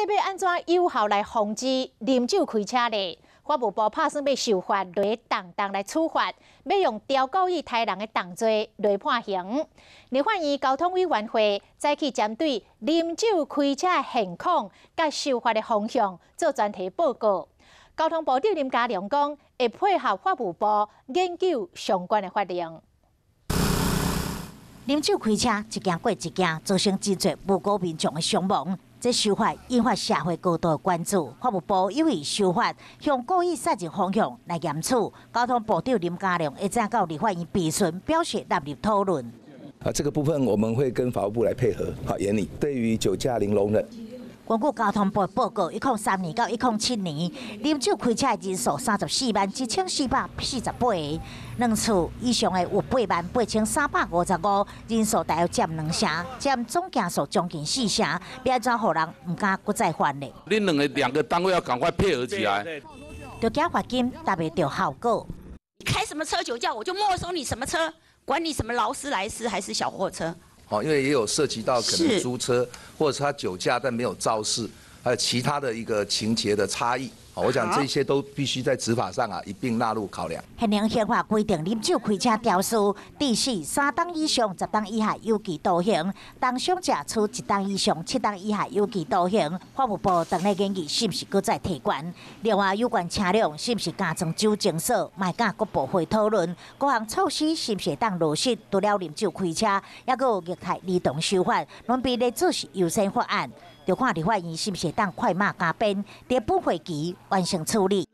底欲按怎有效來防止啉酒開車咧？法務部拍算欲修法來重重來處罰，欲用刁故意刣人的重罪來判刑。立法院交通委員會早起針對啉酒開車的現況佮修法的方向做專題報告。交通部長林佳龍講，會配合法務部研究相關的法令。啉酒開車，一件過一件，造成真濟無辜民眾的傷亡。這修法引發社會高度的關注。法務部有意修法，向故意殺人方向來嚴處。交通部長林佳龍會早到立法院備詢，表示納入討論。啊，這個部分我們會跟法務部來配合，好研擬。對於酒駕零容忍。根據交通部報告，103年到107年，啉酒開車的人數341,448個，兩次以上的有85,355，人數大約佔兩成，佔總件數將近四成，欲按怎予人毋敢閣再犯咧？恁兩個單位要趕快配合起來。著驚罰金達袂著效果。開什麼車酒駕，我就沒收你什麼車，管你什麼勞斯萊斯還是小貨車。哦，因為也有涉及到可能租車，或者是他酒駕但沒有肇事，還有其他的一個情節的差異。我想這些都必須在執法上啊一併納入考量。現行刑法規定，啉酒開車肇事，致死3冬以上10冬以下有期徒刑；重傷者處1冬以上7冬以下有期徒刑。法務部當咧研議，是毋是閣再提懸？另外，有關車輛是毋是加裝酒精鎖，嘛佮各部會討論。各項措施是毋是會當落實？除了啉酒開車，抑閣有虐待兒童修法，攏被列做是優先法案。就看立法院是毋是會當快馬加鞭，佇本會期完成處理。